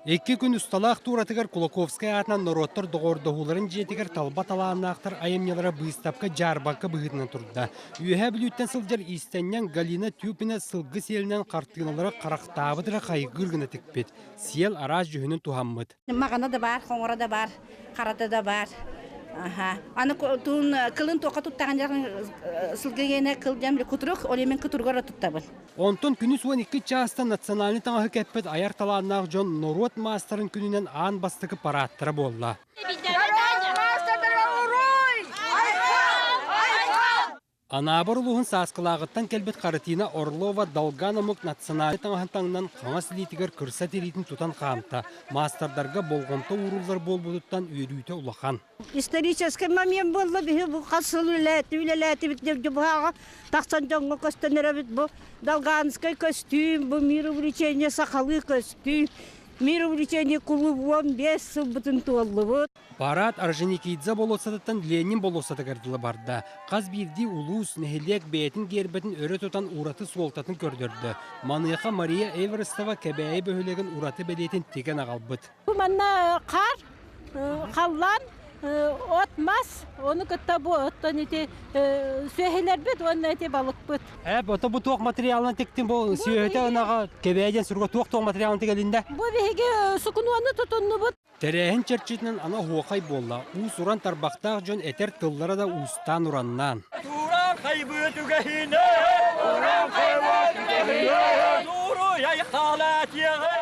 Икки күн усталаах туоратыгар Кулаковскай аатынан норуоттар доҕордоһууларын дьиэтигэр талба талааннаахтар айымньылара быыстапка-дьаарбаҥка быһыытынан турда. Үөһээ Бүлүүттэн сылдьар иистэнньэҥ Галина Тюпина сылгы сиэлинэн хартыыналары харахтаабыт эрэ хайгыыр гына тикпит. Сиэл араас дьүһүнүн туһаммыт. Маҕана да баар, хоҥоро да баар, харата да баар. Аха. Аны туун кылын туохха туттаҕын сылгы гиэнэ кыл диэн кутурук, ол иһин кутуругар туттабын. Онтон күнүс 12 чаастан национальнай таҥаһы кэппит айар талааннаах дьон норуот маастарын күнүнэн аан бастакы парааттара буолла. Анаабыр улууһун Сааскылааҕыттан кэлбит Харитина Орлова долган омук национальнай таҥаһын таҥнан хаҥас илиитигэр кырса тириитин тутан хаамта. Маастардарга болҕомто ууруллар буолбутуттан үөрүүтэ улахан. Историческай момент буолла биһи бу хас сыл үлэлээтибит үлэлээтибит дьыбаҕа тахсан дьоҥҥо көстөн эрэбит бу долганскай көстүүм бу мир увлечения сахалыы көстүүм мир увлечения кулууп 15 сылбытын туоллубут. Парад Орджоникидзе болуоссатыттан Ленин болуоссатыгар дылы барда. Хас биирдии улуус, нэһилиэк бэйэтин гиэрбэтин өрө тутан ураты суолтатын көрдөрдө. Маныаха Мария Эверстова Кэбээйи бөһүөлэгин ураты бэлиэтин тигэн аҕалбыт. Бу манна хаар, халлаан, от-мас, ону кытта бу оттон ити сүөһүлэрбит уонна ити балыкпыт. Ээ, ото бу туох материалынан тиктин бу сүөһүтэ ынаҕа Кэбээйи диэн суруга туох-туох материалынан тигэлиннэ? Бу биһиги сукунуону тутуннубут. Тэрээһин чэрчитинэн аны оһуохай буолла, уус-уран тарбахтаах дьон этэр тыллара да уустаан-ураннаан. Тууран хайбыы түгэһинэ, Тууран хайбыы түгэһинэ, Туруйай хаалаатиэҕэ.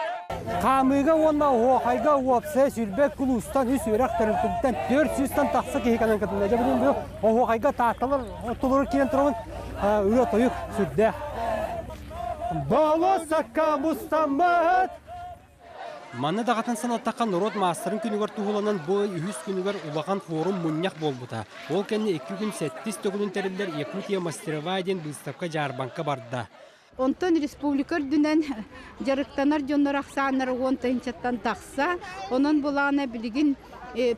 Хаамыыга уонна оһуохайга уопсайа сүүрбэ кулуустан үс үөрэх тэрилтэтиттэн 400-тан тахса киһи кэлэн кытынна. Дьэ бүгүн бу оһуохайга таатталар ортолоругар киирэн турабын. Ырыа-тойук сүрдээх. Болуоссакка мустаммыт Манна даҕатан санаттахха, норуот маастарын күнүгэр туһуланан бу ый үһүс күнүгэр улахан форум мунньах буолбута. Ол кэннэ икки күн сэттис төгүлүн тэриллэр Якутия мастеровая диэн быыстапка-дьаарбаҥка барда. Онтон республика үрдүнэн дьарыктанар дьоннор ахсааннара уон тыһыынчаттан тахса. Онон былаана билигин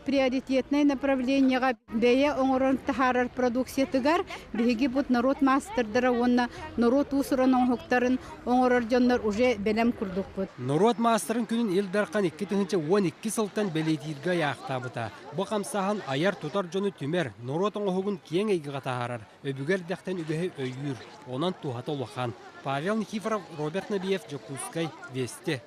приоритетнай направлениеҕа бэйэ оҥорон таһаарар продукциятыгар биһиги бу норуот маастардара уонна норуот уус-уран оҥоһуктарын оҥорор дьоннор уже бэлэм курдукпут. Норуот маастарын күнүн Ил Дархан 2012 сылтан бэлиэтииргэ ыйаахтаабыта. Бу хамсааһын айар-тутар дьону түмэр, норуот оҥоһугун киэҥ эйгэҕэ таһаарар, өбүгэ эрдэхтэн үгэһи өйүүр. Онон туһата улахан. Павел Никифоров, Роберт Набиев, Дьокуускай, Вести.